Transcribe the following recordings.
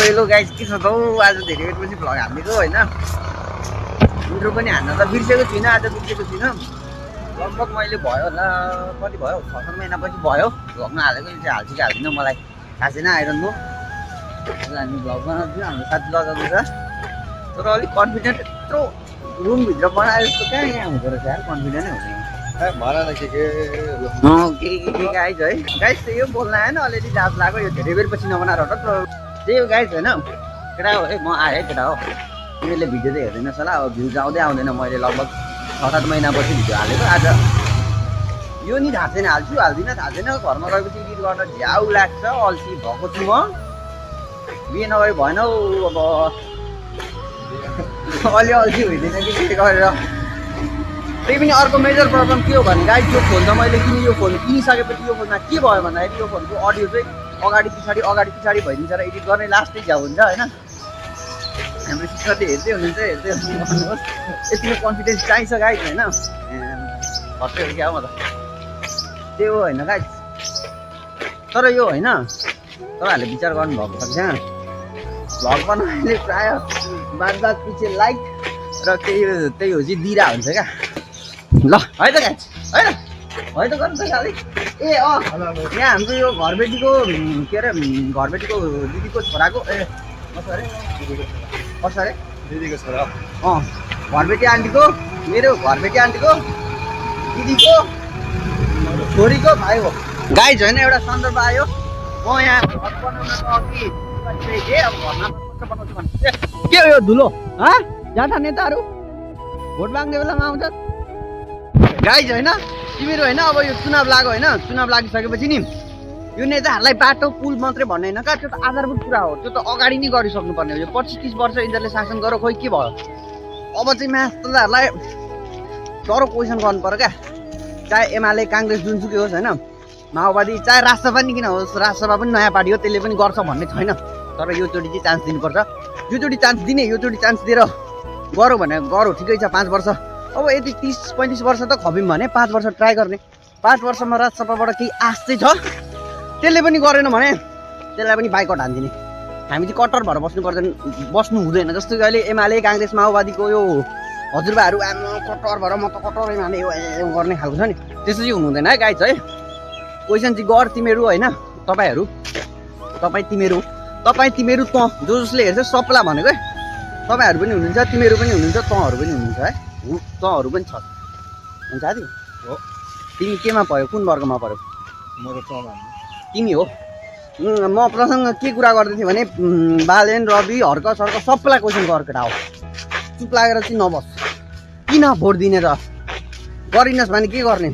Hello guys, के छ त आज धेरै बेरपछि भ्लग हालेको हैन। इन्ट्रो पनि हान्न त बिर्सेको छुइनँ, आज बिर्सेको छुइनँ। लगभग मैले भयो होला कति भयो 6-7 महिनापछि भयो भ्लग नहालेको। यो चाहिँ हाल्छु कि हाल्दिनँ मलाई थाहा छैन, आइरहनु म। हामी भ्लग बनाउँछु, हाम्रो साथी लगाएको छ। तर अलिक कन्फिडेन्ट यत्रो रुमभित्र बनाए जस्तो कहाँ यहाँ हुँदो रहेछ यार, कन्फिडेन्टै हुँदैन। के गाइज है, गाइज त यो बोल्न आएन, अलिअलि जात लाग्यो। यो धेरै बेरपछि नबनाएर त त्यही हो गाइज होइन। केटा हो है, म आएँ केटा हो। तिमीले भिडियो चाहिँ हेर्दैनस् होला, अब भ्युज आउँदै आउँदैन। मैले लगभग 6-7 महिनापछि भिडियो हालेको। आज यो नि थाहा छैन, हाल्छु हाल्दिनँ थाहा छैन। घरमा गएपछि एडिट गर्न झ्याउ लाग्छ, अल्छी भएको छु म। बिहे नगरी भएन हौ, अब अलि अल्छी हुँदैन कि के गरेर। त्यही पनि अर्को मेजर प्रब्लम के हो भने गाइज, यो फोन त मैले यो फोन किनिसकेपछि यो फोनमा के भयो भन्दाखेरि यो फोनको अडियो चाहिँ अगाडि पछाडि भइदिन्छ र एडिट गर्ने लास्टै झ्याउ हुन्छ होइन। हाम्रो सिस्टरले हेर्दै हुनुहुन्छ भन्नुहोस्, यतिको कन्फिडेन्स चाहिन्छ गाइज होइन। भर्खर हो क्या म त, त्यो हो होइन गाइज। तर यो होइन, तपाईँहरूले विचार गर्नुभएको छ क्या, भ्लग बनाउनेले प्रायः बात पछि लाइक र त्यही हो चाहिँ दिइरहेको हुन्छ क्या। ल है त गाइज, है त गर्नु त खालि। ए यहाँ हाम्रो यो घरबेटीको के अरे, घरबेटीको दिदीको छोराको कसो अरे दिदीको छोरा घरबेटी आन्टीको, मेरो घरबेटी आन्टीको दिदीको छोरीको भाइ हो गाइज होइन। एउटा सन्दर्भ आयो, म यहाँ घर बनाउनको अघि के हो यो धुलो जाँदा नेताहरू भोट माग्ने बेलामा आउँछ गाइज होइन। तिमीहरू होइन, अब यो चुनाव लाग्यो होइन, चुनाव लागिसकेपछि नि यो नेताहरूलाई बाटो पुल मात्रै भन्ने होइन क्या, त्यो त आधारभूत कुरा हो। त्यो त अगाडि नै गरिसक्नुपर्ने हो। यो 25-30 वर्ष यिनीहरूले शासन गरेर खोइ के भयो। अब चाहिँ मास्टरहरूलाई डह्रो क्वेसन गर्नु पर्यो क्या। चाहे एमाले काङ्ग्रेस जुनसुकै होस् होइन, माओवादी चाहे राजसभा नि किन होस्, राजसभा पनि नयाँ पार्टी हो, त्यसले पनि गर्छ भन्ने छैन। तर योचोटि चाहिँ चान्स दिनुपर्छ, योचोटि चान्स दिने, योचोटि चान्स दिएर गरौँ भने गरौँ, ठिकै छ। 5 वर्ष अब यदि 30-35 वर्ष त खप्यौँ भने 5 वर्ष ट्राई गर्ने। 5 वर्षमा राजसभाबाट केही आश चाहिँ छ, त्यसले पनि गरेन भने त्यसलाई पनि बाइकआउट हानिदिने। हामी चाहिँ कट्टर भएर बस्नु हुँदैन। जस्तो कि अहिले एमाले काङ्ग्रेस माओवादीको यो हजुरबाहरू आमा कट्टर भएर म त कट्टर एमाले गर्ने खालको छ नि, त्यस्तो चाहिँ हुनु हुँदैन है गाइज है। क्वेसन चाहिँ गर तिमीहरू होइन, तपाईँहरू तिमीहरू त जसले हेर्छ सबलाई भनेको है। तपाईँहरू पनि हुनुहुन्छ, तिमीहरू पनि हुनुहुन्छ, तँहरू पनि हुनुहुन्छ है, तँहरू पनि छ हुन्छ साथी हो। तिमी केमा पऱ्यो, कुन वर्गमा पऱ्यो? म त तिमी हो। म प्रसङ्ग के कुरा गर्दै थिएँ भने बालेन रवि हर्क सर्क सबैलाई क्वेसन गर केटा हो। चुप लागेर चाहिँ नबस्, किन भोट दिने र गरिनस् भने के गर्ने।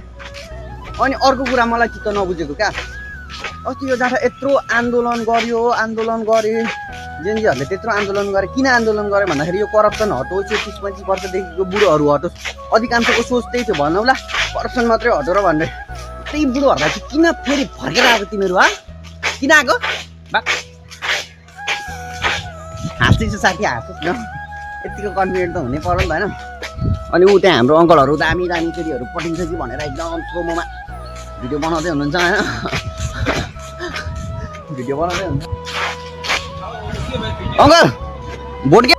अनि अर्को कुरा मलाई चित्त नबुझेको क्या, अस्ति यो जहाँ यत्रो आन्दोलन गरे जेनजीहरूले, त्यत्रो आन्दोलन गरे। किन आन्दोलन गरे भन्दाखेरि यो करप्सन हटोस्, यो 30-35 वर्षदेखिको बुढोहरू हटोस्। अधिकांशको सोच त्यही थियो, भन्नौला करप्सन मात्रै हटो र भन्ने। त्यही बुढोहरूलाई चाहिँ किन फेरि फर्केर आएको तिमीहरू किन आएको हाँस्दैछु साथी, हाँसोस् न, यतिको कन्फिडेन्ट त हुनै पर्यो नि त होइन। अनि ऊ त्यहाँ हाम्रो अङ्कलहरू दामी केटीहरू पठाइन्छ कि भनेर एकदम प्रोमोमा भिडियो बनाउँदै हुनुहुन्छ होइन, भिडियो बनाउँदै हुनुहुन्छ। अङ्कल भोट के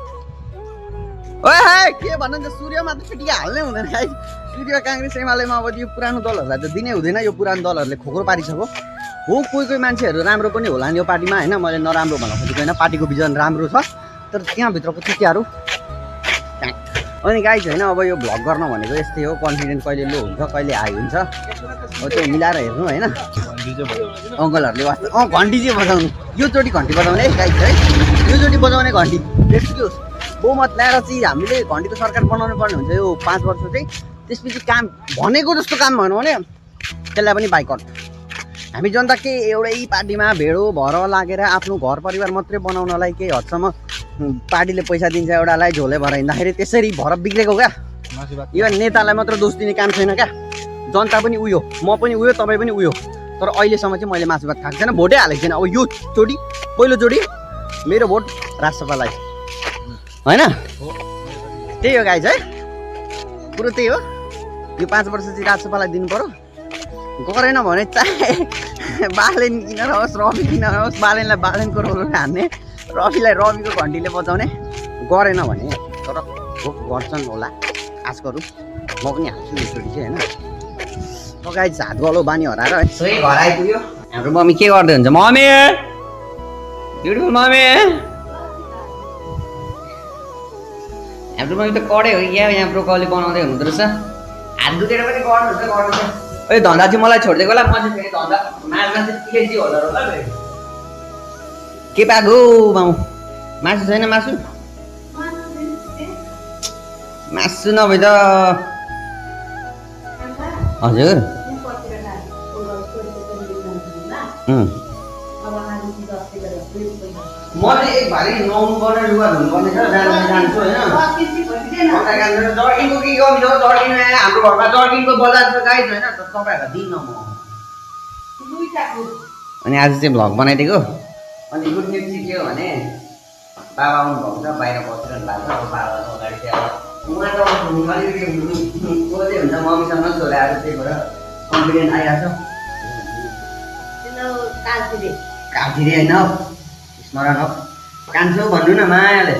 भन्नुहुन्छ, सूर्यमा त छुट्टी हाल्नै हुँदैन है। सूर्य काङ्ग्रेस एमाले माओवादी यो पुरानो दलहरूलाई त दिनै हुँदैन। यो पुरानो दलहरूले खोक्रो पारिसक्यो हो। कोही मान्छेहरू राम्रो पनि होला नि यो पार्टीमा होइन, मैले नराम्रो भन्न खोजेको होइन। पार्टीको भिजन राम्रो छ, तर त्यहाँभित्रको चिटियाहरू। अनि गाइज होइन, अब यो भ्लग गर्न भनेको यस्तै हो। कन्फिडेन्स कहिले लो हुन्छ, कहिले हाई हुन्छ, हो त्यो मिलाएर हेर्नु होइन। अङ्कलहरूले वास्तव घन्टी चाहिँ बजाउनु, योचोटि घन्टी बजाउने है गाइज है, योचोटि बजाउने घन्टी। त्यस्तो बहुमत ल्याएर चाहिँ हामीले घन्टीको सरकार बनाउनु पर्ने हुन्छ यो 5 वर्ष चाहिँ। त्यसपछि काम भनेको जस्तो काम भएन भने त्यसलाई पनि बाइकआउट। हामी जनता के एउटै पार्टीमा भेडो भर लागेर आफ्नो घर परिवार मात्रै बनाउनलाई केही हदसम्म पार्टीले पैसा दिन्छ एउटालाई झोले भएर हिँड्दाखेरि त्यसरी भर बिग्रेको क्या। यो नेतालाई मात्र दोष दिने काम छैन क्या, जनता पनि उयो, म पनि उयो, तपाईँ पनि उयो। तर अहिलेसम्म चाहिँ मैले मासु भात खाएको छैन, भोटै हालेको छैन। अब यो चोटि पहिलोचोटि मेरो भोट राजसभालाई होइन, त्यही हो गाइज है, कुरो त्यही हो। यो 5 वर्ष चाहिँ राजसभालाई दिनु पर्यो। गरेन भने चाहे बालेन किन होस्, रवि किन होस्, बालेनलाई बालेनको रोल हान्ने, रविको घन्टीले बजाउने गरेन भने तर गर्छन् होला आश गरौँ म पनि हाल्छु एकचोटि चाहिँ होइन गाई हात गलो बानी हराएर सही घर आइपुग्यो हाम्रो मम्मी के गर्दै हुन्छ मम्मी ब्युटिफुल मम्मी हाम्रो मम्मी त कडै हो कि यहाँ ब्रोकली बनाउँदै हुनुहुँदो रहेछ हात दुखेर पनि गर्नुहुन्छ ए धन्दा चाहिँ मलाई छोडिदिएको होला म चाहिँ फेरि धन्दा माछा चाहिँ पिएचडी होल्डर होला फेरि के पाएको मामु मासु छैन मासु मासु नभए त हजुर म चाहिँ एक भारी नुहाउनु पर्ने लुगा धुनु पर्ने छ जान्छु होइन जर्किनको के कमी छ जर्किन हाम्रो घरमा जर्किनको बजार छ गाई छैन तपाईँहरूलाई दिन्न म अनि आज चाहिँ भ्लग बनाइदिएको अनि गुड न्युज चाहिँ के हो भने बाबा आउनुभएको छ बाहिर बसिरहनु भएको छ अब बाबा अगाडि चाहिँ अब उहाँ त अलिकति बोल्दै हुन्छ मम्मीसँग छोरा आएर त्यही भएर कन्फिडेन्ट आइरहेको छ कालतिर होइन स्मरण हो कान्छो भन्नु न मायाले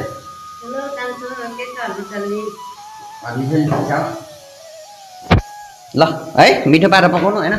ल है मिठो पारेर पकाउनु होइन